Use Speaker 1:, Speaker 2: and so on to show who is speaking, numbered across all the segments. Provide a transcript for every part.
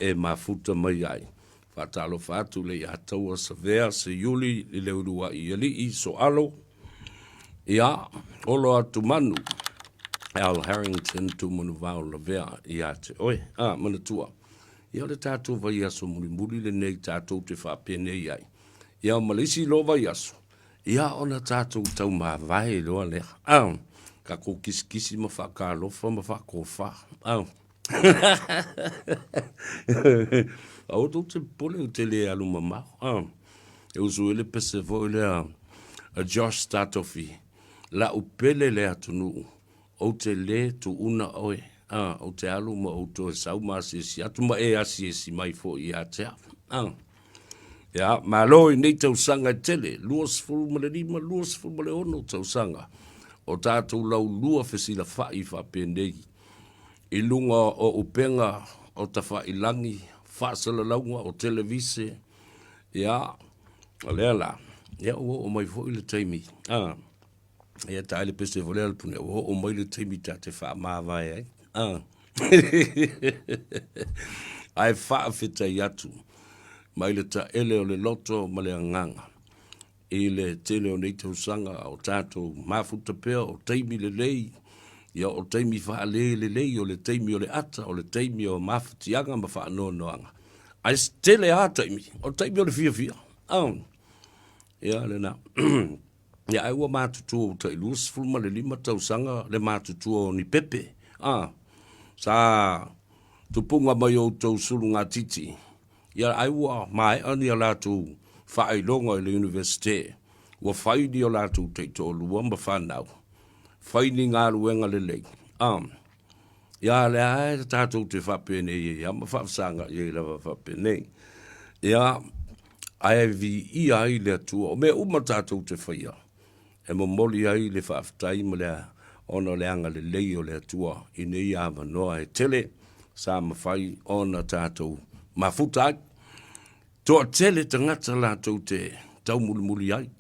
Speaker 1: e mafuta mai ai. Faatalofa atu le ia Taua Savea Seiuli i le uluai alii Soalo, ia Olo Atumanu Al Harrington Tumanuvao Lavea ia te oe. A, manatua, ia o le tatou vaiaso mulimuli lenei tatou te faapenei ai. Ia ma le isi loa vaiaso, ia ona tatou taumavae loa lea. A, tatou kisikisi ma faatalofa ma faatofa. A. Aua tou te popole ou te le alu mamao. Ah. E usu ai le pese foi lea a Josh Tatofi, lau pele le atunuu, ou te le tuuna oe. Ah, ou te alu ma ou toe sau ma asiasi atu ma e asiasi mai foi ia te au. Ah. Ia, malo i nei tausaga e tele, 25, 26 tausaga o tatou laulua fesilafai faapenei i luga o upega o tafailagi, faasalalauga o televise, ia, o lea la, ia ua oo mai foi le taimi, a, ia ta ai le pese foi lea a le pune, ua oo mai le taimi ta te faamavae ai, a. Ae faafetai atu mai le taele o le loto ma le agaga I le tele o nei tausaga o tatou mafuta pea o taimi lelei, ia o taimi faale lelei, o le taimi o le ata, o le taimi o mafatiaga ma faanoanoaga. Ae tele lava taimi, o taimi o le fiafia. Oh. Ia lena. Ia ai ua matutua ua tai 25 tausaga le matutua o ni pepe. Ah. Sa tupuga mai outou sulugatiti Ia ai ua maea ni a latou faailoga i le Universite, ua fai ni o latou taitoalua ma fanau, fai ni galuega lelei, a, ia lea lava e tatou te faapenei ai lava ma faafesagai ai lava faapenei. Ia, ae viia ai le Atua. O mea uma tatou te faia, e momoli ai le faafetai ma le ona o le agalelei o le Atua i nei avanoa e tele sa mafai ona tatou mafuta ai. Toatele tagata latou te taumulimuli ai,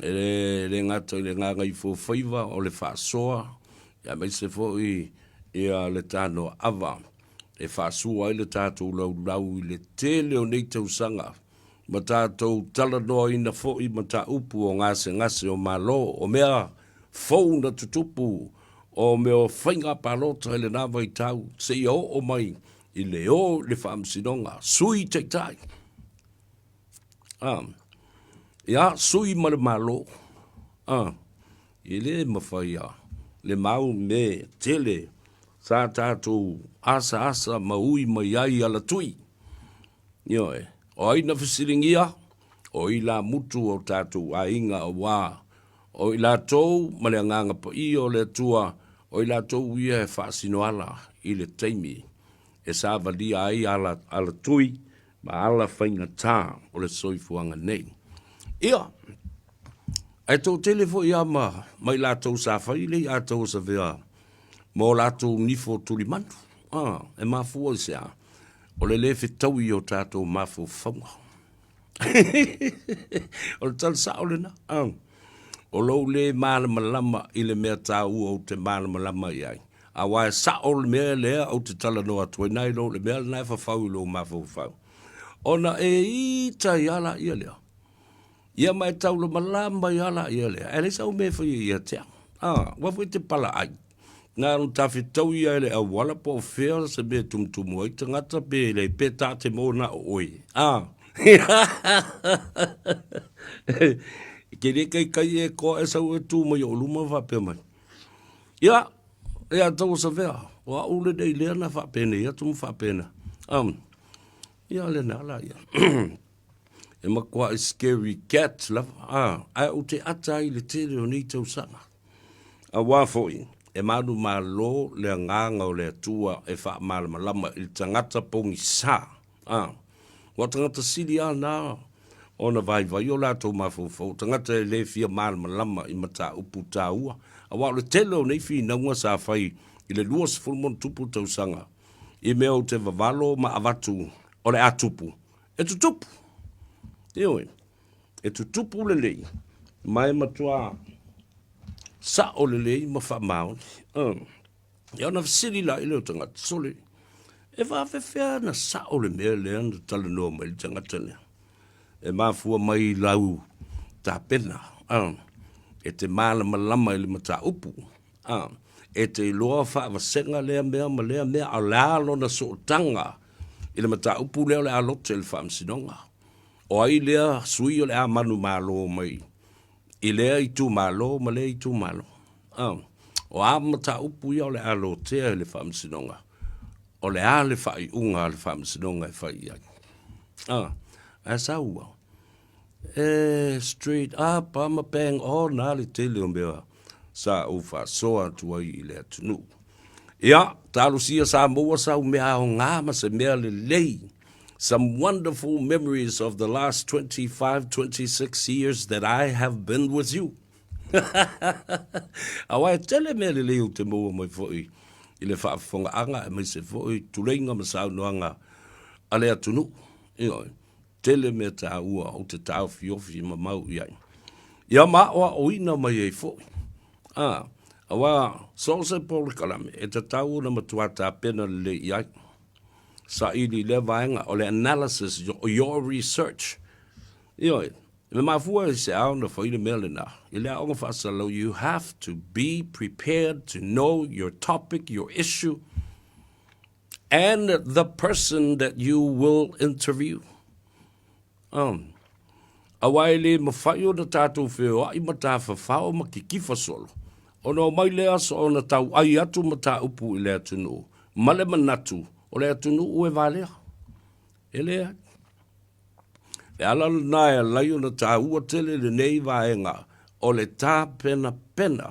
Speaker 1: e le gata i le gagaifofaiva o le faasoa, aemaise foi ia le tanoaava e faasua ai le tatou laulau i le tele o nei tausaga ma tatou talanoaina foi mataupu o gasegase o Malo, o mea fou na tutupu, o mea o faiga palota i lena vaitau seia oo mai i le o i le Faamasinoga, Sui Taitai. A, ia, sui ma le Malo. A, e le mafai a le mau me tele sa tatou asaasa ma ui mai ai alatui. Ioe, o ai na fesiligia? O ilamutu o tatou aiga aua o i latou ma le Agaga Paia o le Atua, o i latou ia e faasinoala i le taimi e savalia ai ala alatui ma ala faigata o le soifuaga nei. Ia, ae toatele foi lava ma, ma i latou sa fai le iā tauasavea ma o latou nifo tulimanu. Ah, e mafua i se a? O le lē fetaui o tatou mafaufauga. O le tala sao lena. O lou lē malamalama i le mea taua ou te malamalama i ai. Aua e sao le mea lea ou te talanoa atu ai nai lo le mea lena e fafau i lou mafaufau. Ona e ita ai lava laia lea. Ia ma e taulamalama ai lava laia lea. Ae leai sau mea e faia ia te au. Aua foi e te palaai. Na ona ta fetau ia e le auala po o fea se mea e tumutumu ai tagata pe le pe ta te mo na o oe. A. Ke le kai kai e koa e sau e tu mai o luma faapea mai. Ia, ia tau savea. O au le nei lea na faapena ia tu faapena. Ia le na la ia. E matua scary cat lava. A, ae ou te ata ai le tele o nei tausaga. Aua foi, e manumalo le agaga o le Atua e faamalamalama i le tagata pogisa. A, ua tagata sili lava na ona vaivai o latou mafaufau, o tagata e le fia malamalama i mataupu taua, aua o le tele o nei finauga sa fai i le 20 ma tausaga i mea ou te vavalo ma avatu o le a tupu, e tutupu. Ioe, e tutupu lelei, ma e matua sao lelei ma faamaoni. Ia ona fesili la i lea o tagata, sole, E faafefea ona sao le mea lea na talanoa mai le tagata lea? E mafua mai i lau tapena, a, e te malamalama i le mataupu, a, e te iloa faavasega lea mea ma lea mea, a o le a lona sootaga i le mataupu lea o le a lote i le Faamasinoga. O ai lea sui o le a manumalo mai i lea itumalo ma lea itumalo? A, o a mataupu ia o le a lotea i le Faamasinoga? O le a le faaiuga a le Faamasinoga e fai i ai? A, ae sau ua e straight up a ma bang on a le tele o mea sa ou faasoa atu ai i le atunuu. Ia, talosia Samoa sau mea aoga ma se mea lelei. Some wonderful memories of the last 25, 26 years that I have been with you. Aua e tele mea lelei ou te maua mai foi i le faafofogaaga aemaise foi tuleiga ma saunoaga a le atunuu. Ioe, tele mea taua ou te taofiofi ma mau i ai. Ia ma aoaoina mai ai foi. A, aua so o se polokalame e tatau ona matua tapena lelei i ai. Saili i lea vaega o le analysis, your research. Ioe, E mafua i se ao na fai le mea lena. I le aoga faasalalau, you have to be prepared to know your topic, your issue, and the person that you will interview. Um, aua e le mawhai ona tātou wheoai ma tāwhawhao ma kikifa solo. Ona o mai le aso ona tau ai atu ma tā upu i le atunuu. Ma le manatu o le atunuu e valea. E le ai. Le ala lena e alai ona tāua tele lenei vaega o le tapenapena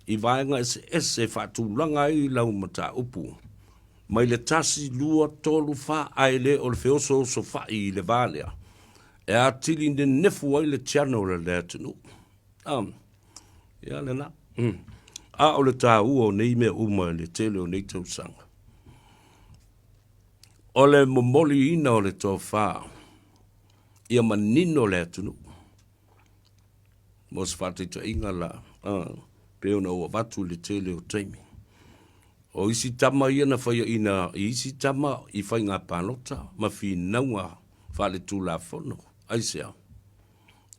Speaker 1: i vaega eseese e faatulaga ai lau mataupu mai le 1, 2, 3, 4 ae le o le feosoosofai i le va lea e atili nenefu ai le channel a le atunuu. Um, ia lena. Mm. A o le tāua o nei mea uma i le tele o nei tausaga. O le momoliina o le tofa ia manino le atunuu. Mo se faataitaiga la, pei ona ou avatu i le tele o taimi. O isi tama ia na faiaina i isi tama i faiga palota ma finauga faaletulafono. Aisea?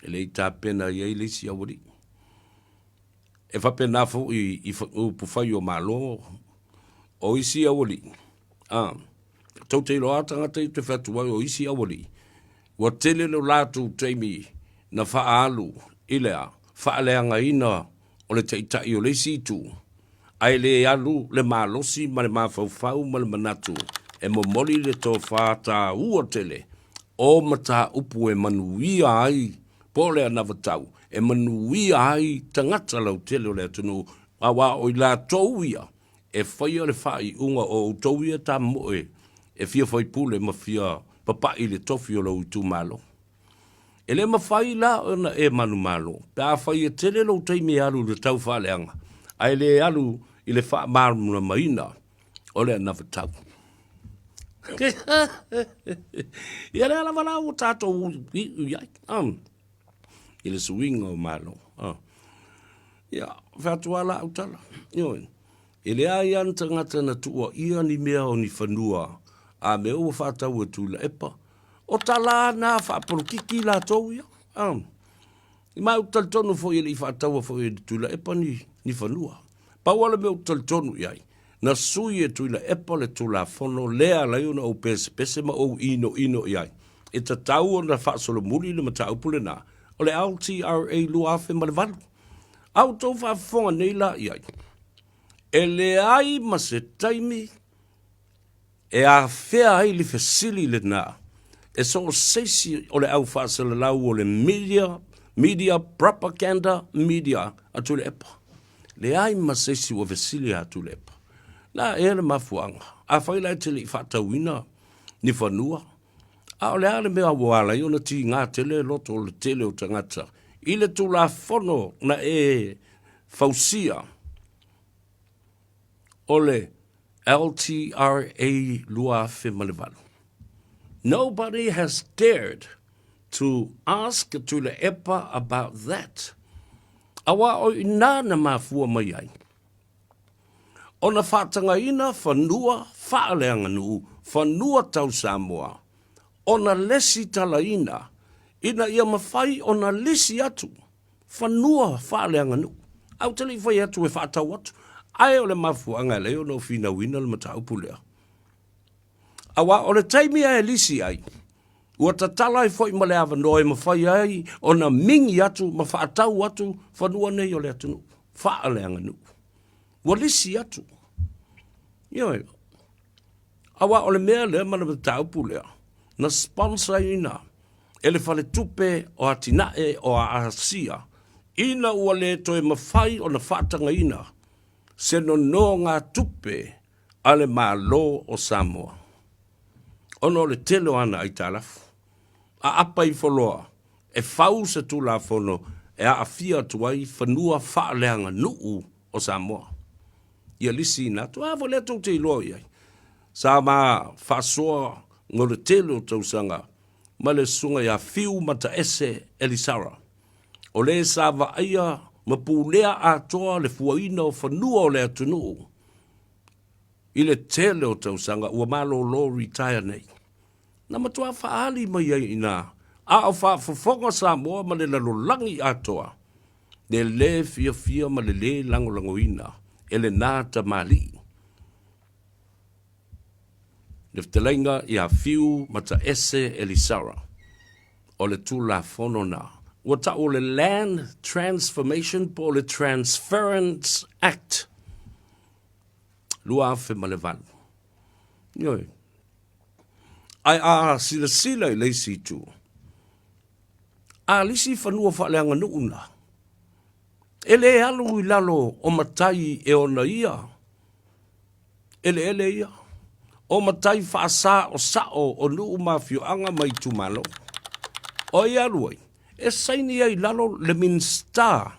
Speaker 1: E le i tapena i ai le isi aualii. E faapena foi i upufai o Malo, o isi aualii, a, tou te iloa lava tagata ia ou te fai atu ai o isi aualii, ua tele lo latou taimi na faaalu i le a, faaleagaina o le taitai o le isi itu, ae le alu le malosi ma le mafaufau ma le manatu e momoli le tofa taua tele o mataupu e manuia ai po o le anavatau e manuia ai tagata lautele o le atunuu, aua o i latou ia e faia le faaiuga o outou ia tamoe e fia faipule ma fia papai i le tofi o lou itumalo. E le mafai la ona e manumalo pe afai e tele lou taimi e alu i le taufaaleaga ae le alu i le faamalamalamaina o le anavatau. Ia lea lava la ua tatou iu i ai i le suiga o Malo. Ia, fai atu lava la au tala. Ioe. E leai lava ni tagata na tuuaia ni mea o ni fanua a mea ua faatau e Tuilaepa. O tala na faapolokiki latou ia. Ma ou te talitonu foi e le i faataua foi e Tuilaepa ni, ni fanua. Pau lava le mea ou te talitonu i ai, na sui e Tuilaepa le Tulafono lea ala ai ona ou pesepese ma ou inoino i ai. E tatau ona faasolomuli le mataupu lena, o le LTRA 2008. A outou faafofoga nei la i ai, e leai ma se taimi E afea ai le fesili lena e so o se isi o le au faasalalau o le media, media propaganda media a Tuilaepa. Leai ma se isi ua fesili ia Tuilaepa. Na ea le mafuaaga? Afai la e te le i faatauina ni fanua, a o le a le mea ua ala ai ona tiga tele loto o le tele o tagata i le Tulafono na e fausia o le LTRA 2008. Nobody has dared to ask Tuilaepa about that. Aua o i ina na mafua mai ai. ona faatagaina fanua faaleaganuu, fanua tau Samoa, ona lesitalaina ina ia mafai ona lisi atu fanua faaleaganuu. Ae ou te le i fai atu e faatau atu, ae o le mafuaaga e ala ai ona ou finauina le mataupu lea. Aua o le taimi e lisi ai, ua tatala ai foi ma le avanoa e mafai ai ona migi atu ma faatau atu fanua nei o le atunuu faaleaganuu. Ua lisi atu. Ioe. Aua o le mea lea ma le mataupu lea, na sponsor ina e le Faletupe o Atinae o Asia ina ua le toe mafai ona faatagaina se nonogatupe a le Malo o Samoa ona o le tele o ana aitalafu. Aapa ifo loa e fau se Tulafono e aafia atu ai fanua faaleaganuu o Samoa. Ia lisiina atu. A foi lea tou te iloa i ai. Sa ma faasoa mo le tele o tausaga ma le susuga ia Fiu Mataese Elisara, o le sa vaaia ma pulea atoa le fuaina o fanua o le atunuu i le tele o tausaga ua malolo retire nei. Na matua faaali mai ai i ina a o faafofoga Samoa ma le lalolagi atoa le lē fiafia ma le lē lagolagoina e lena tamalii. Le fetalaiga ia Fiu Mataese Elisara, o le Tulafono na ua tau o le Land Transformation po o le Transference Act 2008. Ioe. Ae a silasila i le isi itu, a lisi fanua faaleaganuu na, e le alu i lalo o matai e ona ia eleele ia, o matai faasaosao o nuu ma afioaga ma itumalo. O ai e alu ai? E saini ai i lalo le Minisita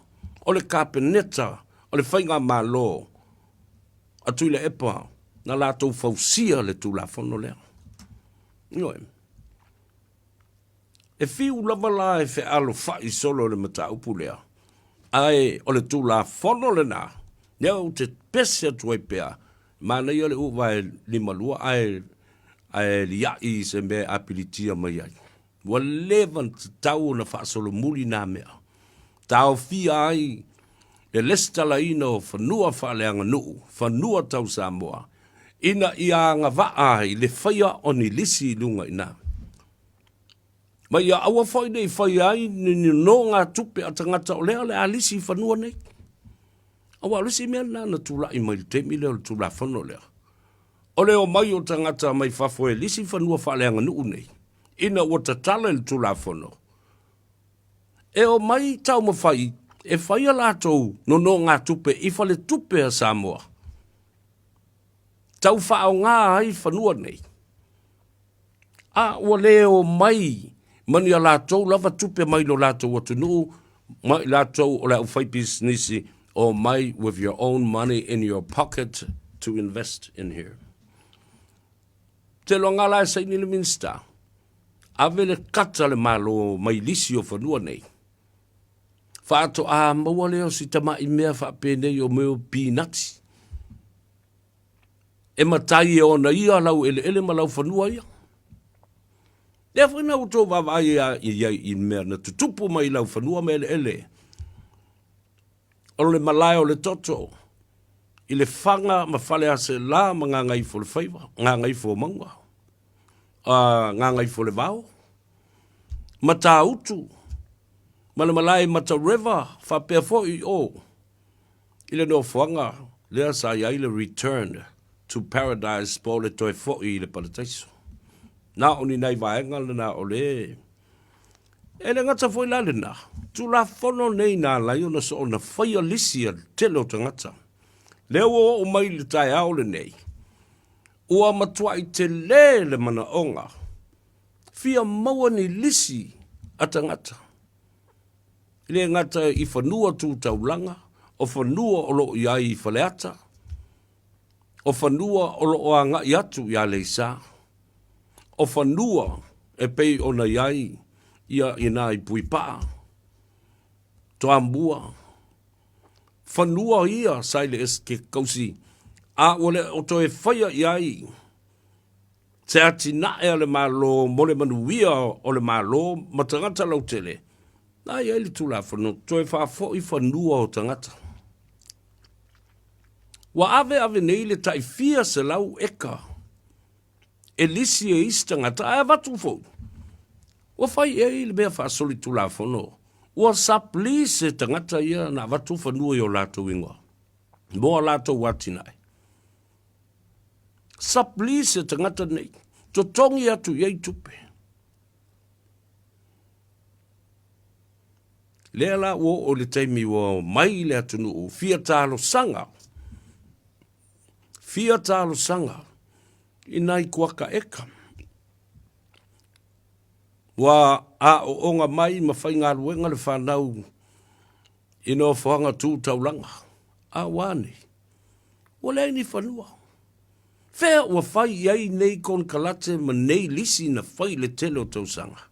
Speaker 1: o le Kapeneta o le Faigamalo a Tuilaepa na latou fausia le Tulafono lea. Ioe. E fiu lava la e fealofai solo i le mataupu lea, ae o le Tulafono lena, lea ou te pese atu ai pea, manaia le uvae limalua ae, ae liai i se mea e apilitia mai ai. Ua leva ona tatau ona faasolomuli nā mea, taofia ai le lesitalaina o fanua faaleaganuu, fanua tau Samoa, ina ia agavaa ai le faia o ni lisi i luga i ina. Ma ia aua foi ne i faia ai ni nonogatupe a tagata o lea o le a lisi i fanua nei. Aua o le isi mea lena na tulai mai i le taimi lea o le Tulafono lea, o le omai o tagata mai fafo e lisi fanua faaleaganuu nei, ina ua tatala i le Tulafono, e omai taumafai e fai a latou nonogatupe i faletupe a Samoa, tau faaaoga ai fanua nei. A ua le omai ma ni a latou lava tupe mai lo latou atunuu ma i latou o le aufaipisinisi, omai with your own money in your pocket to invest in here. Tele o ngā la e saini le Minista, ave le kata le Malo mai lisi o fanua nei. Faatoa maua lea o si tama'i mea faapenei o mea o pinati. E matai e ona ia lau eleele ma lau fanua ia. Lea foi na outou vaavaai i ai i mea na tutupu mai i lau fanua ma eleele. O le malae o le toto i le Faga ma Faleaseela ma Gagaifoolefaiva, Gagaifoomauga, Gagaifolevao, Matautu ma le malae i Mata River faapea foi i o i le nofoaga lea sa i ai le Return to Paradise po o le toe foi i le Parataiso. Na o ni nai vaega lena o le E le gata foi la lena, Tulafono nei na ala ai ona soona faia lisi a le tele o tagata. Lea ua oo mai i le taeao lenei, ua matuai tele le manaoga fia maua ni lisi a tagata. E le gata i fanua tu taulaga, o fanua o lo o i ai i Faleata, o fanua o lo o agai atu i Aleisa, o fanua e pei ona i ai ia i ina i Puipaa, Toamua, fanua ia sa i le ke kausi. A ua le o toe faia i ai se atinae a le Malo mo le manuia o le Malo ma tagata lautele, na i ai le Tulafono toe faafoi fanua o tagata. Ua ave ave nei le tai fia selau eka e lisi e isi tagata ae avatu foi. Ua fai i ai le mea faasolitulafono, ua sublease e tagata ia na avatu fanua i o latou ingoa mo a latou atinae. Sublease e tagata nei, totogi atu i ai tupe. Lea la ua oo i le taimi ua omai le atunuu fia talosaga, fia talosaga i nai kuaka eka. Ua aooga mai ma faigaluega le fanau i nofoaga tu taulaga, a ua a nei? Ua leai ni fanua. Fea ua fai i ai nei konekarate ma nei lisi na fai i le tele o tausaga?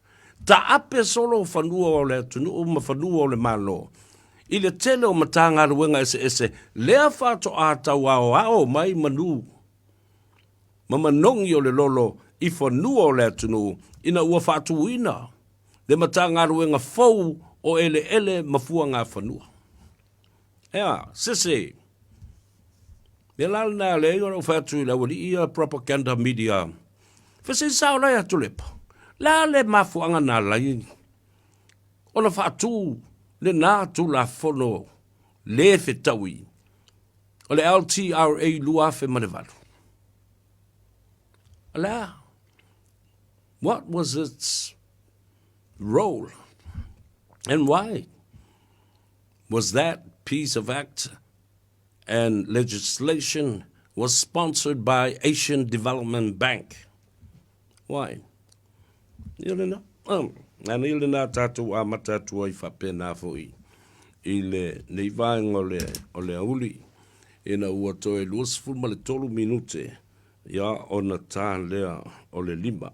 Speaker 1: Taape solo fanua o le atunuu ma fanua o le Malo i le tele o Matagaluega eseese lea faatoa tauaoao mai manu ma manogi o le lolo i fanua o le atunuu ina ua faatuina le Matagaluega fou o Eleele ma Fuagafanua. Ea, sese! Mea la lena leai ona ou fai atu i le aualii ia propaganda media. Fesili sao la ia Tuilaepa, le a le mafuaaga na ala ai ona faatu lena Tulafono le fetaui o le LTRA 2008? O le a? What was its role and why was that piece of act and legislation was sponsored by Asian Development Bank? Why? Ia lena. Um, ana ia lena tātou amata atu ai faapena foi i le nei vaega o le, o le auli ina ua toe 23 minute ia ona tā lea o le lima.